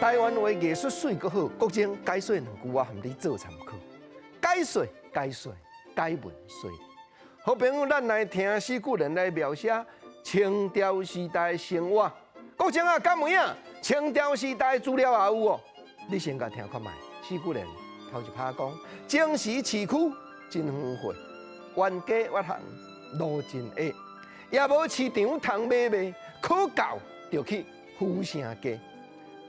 台灣話藝術媠閣好，國政解說兩句我含你做參考。解說解說解文說。好朋友，咱來聽史久仁來描寫清朝時代生活。國政啊，敢有影？清朝時代資料也有哦。你先共聽看覓。史久仁頭一拍講，當時市區真繁華，沿街越行路真狹，也無市場通買賣，考到就去府城街。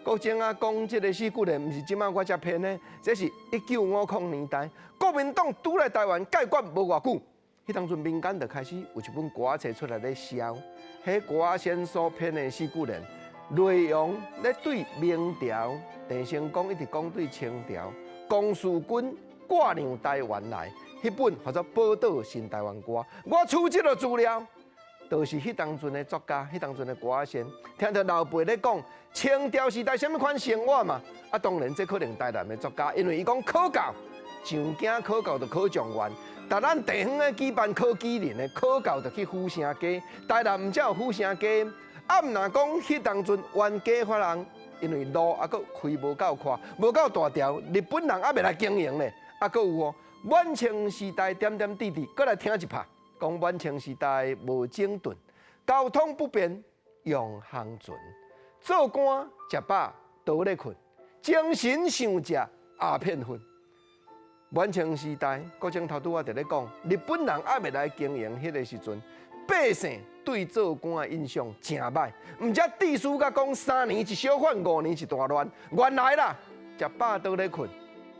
國政啊，講這个史久仁，毋是這擺我才編的，這是1950年代，國民黨拄來台灣解決無偌久，彼當陣民間就開始有一本歌仔冊出來咧銷，彼歌仔先所編的史久仁內容咧對明朝鄭成功一直講對清朝，光緒軍割讓台灣來，彼本號做《寶島新台灣歌》，我取這个資料，就是彼當陣的作家，彼當陣的歌仔仙，聽著老輩咧講清朝時代啥物款生活嘛？啊，當然這可能台南的作家，因為伊講考到上京考到就考狀元，但咱地方咧舉辦考舉人的考到就去府城街，台南毋才有府城街。啊，毋若講彼當陣冤家發人，因為路猶閣開無夠闊，無夠大條，日本人猶未來經營咧，啊，閣有哦，滿清時代點點滴滴，閣來聽一拍。講滿清時代無整頓，交通不便，用航船，做官食飽倒咧睏，精神想食鴉片粉。滿清時代，國政頭拄仔佇咧講，日本人猶未來經營彼个時陣，百姓對做官的印象誠歹。毋才致書佮講三年一小反，五年一大亂。原來啦，食飽倒咧睏。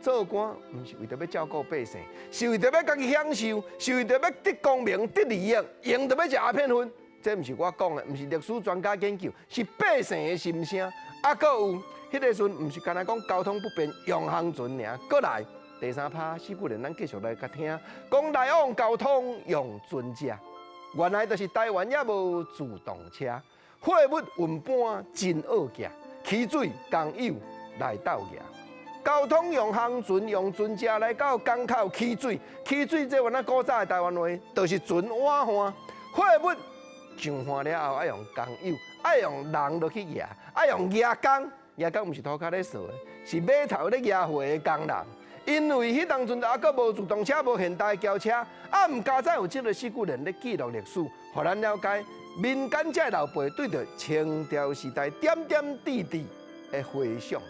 做官毋是為著欲照顧百姓，是為著欲家己享受，是為著欲得功名、得利益，閒著欲食鴉片粉。這毋是我講的，毋是歷史專家研究，是百姓的心聲。啊，閣有彼个時陣，毋是干焦講交通不便，用航船爾，閣來第三拍，史久仁咱繼續來共聽，講來往交通用船隻，原來就是台灣猶無自動車，貨物運搬真惡行，汽水工友來鬥蜈。交通用航船，用船隻來到港口起水，起水這原來古早的台灣話，就是船倚岸。貨物上岸了後，愛用工友，愛用人落去蜈，愛用蜈工，蜈工毋是塗跤咧掃的，是碼頭咧蜈貨的工人。因為彼當陣猶閣無自動車，無現代轎車，啊，毋佳哉有這个史久仁咧記錄歷史，予咱了解民間這老輩對著清朝時代點點滴滴的回想。